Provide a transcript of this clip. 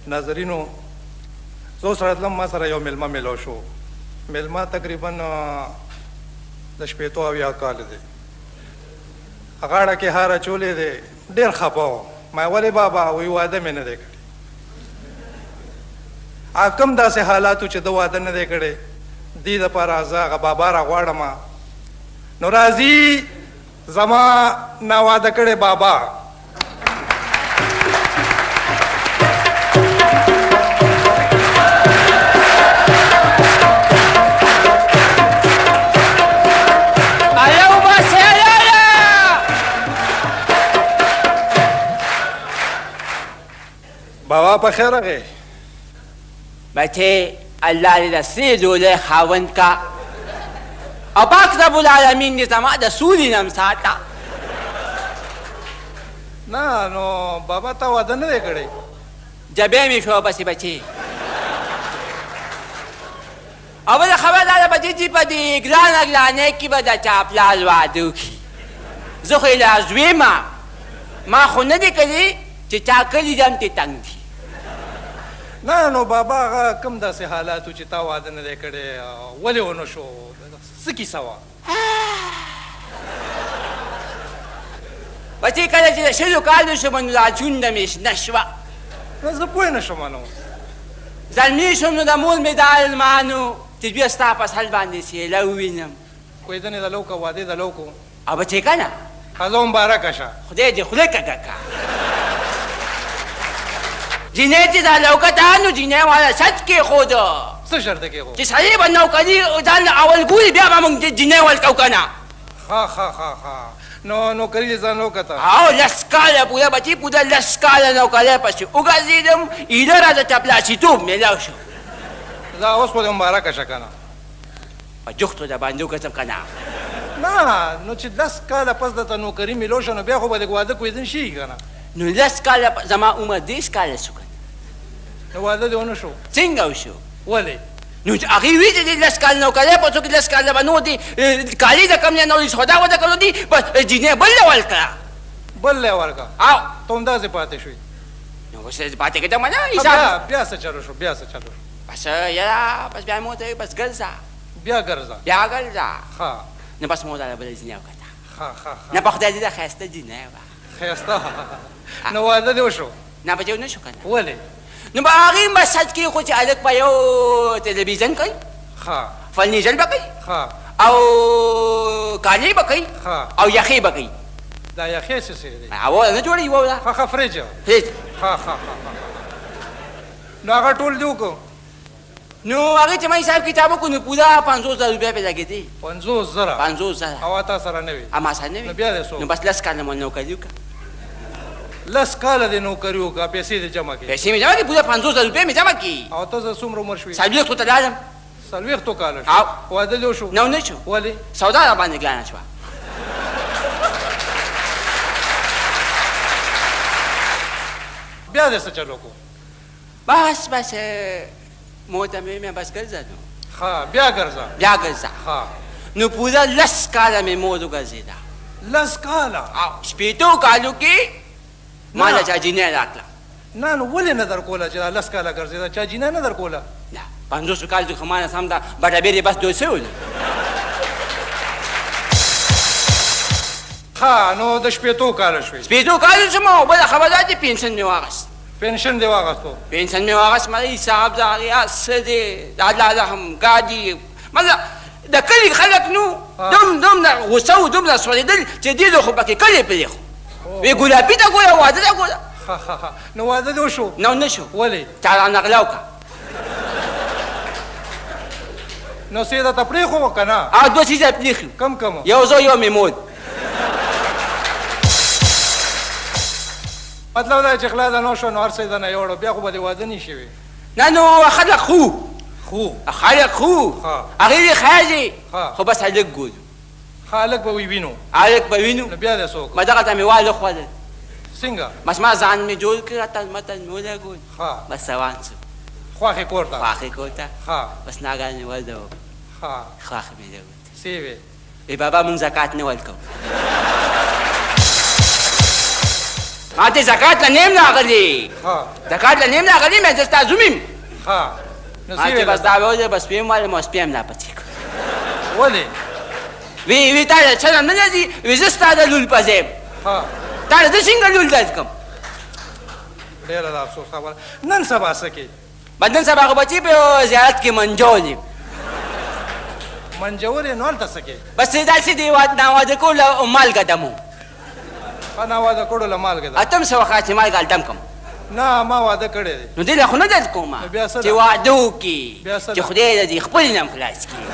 ناظرینو زه اوس راتلم، ما سره یو مېلمه میلاو شو. مېلمه تقریبا د 60 70 کال دی، غاړه کې هار اچولی دی، ډېر خفه و. ما ولې بابا؟ وایي واده مې نه دی کړی. کوم داسې حالاتو چې ده واده نه دی کړی، دې دپاره زه هغه بابا راغواړم. نو راځي زما ناواده کړی بابا. بابا په خیر راغی. بچې الله دې د سرې ډولۍ خاوند کا او پاک رب العالمین دې زما د سولې نه هم ساته. نه نو بابا تا واده نه دی کړی؟ جبې مې شو بسې بچې. او بله خبره دا ده بچې چې په دې ګرانه ګرانۍ کې به د چا پلار واده وکړي. زه خو یې لا زوی یم، ما خو نه دی کړی چې چا کړي دي هم ترې تنګ دي. نه نو بابا هغه کوم داسې حالات چې تا واده نه دی کړی، ولې ونه شو؟ څه کیسه وه؟ بچې کله چې د 20 کالو شوم نو دا چونډه مې شنه شوه. نه زه پوه نه شوم. نو زلمی شوم نو د مور مې دا ارمان و چې بیا ستا په سر باندې سیله ووینم. کویدنې د لو که واده د لو کو؟ او بچې که نه. ښځه مبارکه شه. خدای دې خوله کږه کړه. جینۍ چې دا لو کته نو جینۍ والا شرط کېښود. څه شرط یې کېښود؟ چې سړی به نوکري ځان له اول ګوري بیا به موږ جینۍ ورکوو که نه. ښه ښه ښه ښه. نو نوکري دې ځان وکته؟ او 10 کاله پوره بچې، پوره 10 کاله نوکرۍ پسې وګرځېدم، ایله راته چپلاسیتوب میلاو شو. دا اوس خو دې مبارکه شه که نه. په جوختو د باندې وګرځم که نه؟ نه نو چې 10 کاله پس درته نوکري میلاو شه نو بیا خو به دې واده کوېدن شي که نه. نو 10 کاله زما عمر 30 کاله شو که نه. نو واده دې ونه شو؟ څنګه وشو؟ ولې؟ نو چې هغې وي چې دې 10 کاله نوکرۍ په څوک 10 کاله به نور دې کالي د کوم ځای نه وړي، سودا ورته کړو دي، بس جینۍ بل له ورکړه. بل له ورکړه؟ او. ته همداسې پاتې شوې؟ نو اوس پاتې کېدم نه حساب. بیا څه چلو شو؟ بیا څه چلو شو؟ بس یاره بس بیا مور ته ویل بس ګرځه. بیا ګرځه؟ بیا ګرځه. ښه. نو بس مور راله بله جینۍ وکته. ښه ښه ښه. نه په خدای دې ده ښایسته جینۍ وه. ښایسته. نو واده دې وشو؟ نه بچې ونه شو که نه. ولې؟ نو په هغې مسجد کې خو چې هلک په یو تلویزیون کوي، ښه، فرنیچر به کوي، ښه، او کالي به کوي، ښه، او یخې به کوي. دا یخې څه شی دی؟ هوا نه جوړوي واوره. ښه ښه، فریج. فریج. ښه ښه ښه. نو هغه ټول دې وکړو؟ نو هغې چې ما حساب کتاب وکړو نو پوره 50,000 روپۍ پرې لګېدې. 50,000؟ 50,000. او تا سره نه وې؟ ما سره نه وې. نو بیا دې څه؟ نو بس 10 کاله مو نوکري وکړه. 10 کاله دې نوکري وکړه، پیسې دې جمع کړې؟ پیسې مې جمع کړې، پوره 50,000 روپۍ مې جمع کړې. او ته زه څومره عمر شوې؟ 40 ته لاړم. 40 کاله شو؟ او. واده دې وشو؟ نه ونه شو. ولې؟ سودا را باندې ګرانه شوه. بیا دې څه چل وکړو؟ بس بس مور ته مې ویل بس ګرځه نو. ښه، بیا ګرځه. بیا ګرځه. ښه. نو پوره 10 کاله مې مور وګرځېده. 10 کاله؟ او 60 کالو کې ما له چا جینۍ راکړه. نه نو ولې نه درکوله چې دا 10 کاله ګرځېده، چا جینۍ نه درکوله؟ نه، 50 کالو کې خو ما نه سم دا بټه بېرې بس دوی شوی. ښه، نو د 60 کالو شوې؟ 60 کالو شوم. او بله خبره دا چې پنشن مې واخیست. پنشن دې واخیستو؟ پنشن مې واخیست. مله حساب د هغې هر څه دی، د الله رحم ګاډي، مله د کلي خلک نو دومره غوسه و، دومره سوځېدل چې دې خو پکې کلی پرېښود. وی ګلابي ته ګوره، واده ته ګوره. ښه ښه ښه. نو واده دې وشو؟ نه ونه شو. ولې؟ چا رانه غلا وکړه. نو څه یې درته پرېښوه که نه؟ هغه دوه څیزه یې پرېښي. کوم کوم؟ یو زه، یو مې مور. مطلب دا چې غلا د نه شو نو هر څه یې درنه یوړو، بیا خو به دې واده نه شي وي. نه نو خلک خو خو خلک خو هغې وی خیر دی، خو بس هلک ګورو. ښه، هلک به وي وینو. هلک به وینو. نو بیا دې څه وکړو؟ ما دغه ته مې واله خوړل. څنګه؟ بس ما ځان مې جوړ کړ، اتل متل مې ولګول. ښه. بس روان شوم. خواښې کور ته؟ خواښې کور ته. ښه. بس ناګهانه مې ورده وکړه. ښه. خواښې مې وویل. څه یې ویل؟ وی بابا مونږ زکات نه ورکوو. ما ته زکات له نیم راغلی، زکات له نیم راغلی، مې زه ستا زوم یم. ما چې بس دا وویل، بس پیم والم او سپی هم راپسې کړ. ولې؟ وی وی تا له شرم نه راځي؟ وی زه ستا د لول په ځای یم، تا له زه څنګه لول درکړم؟ ډېره د افسوس خبره. نن سبا څه کوې؟ بس نن سبا خو بچي په زیارت کې منجول یم. منجول یې؟ نو هلته څه کوې؟ بس داسې د ناواده کولو مالګه دمو. ښه، ناواده کړو له مالګه ده. اتم څه وخت چې مالګه هلته هم کوم. نه، ما واده کړی دی. نو دې له خو نه درکوم بیا څه چې واده وکړي، بیا څه چې خدای دې خپل نم خلاص کړي.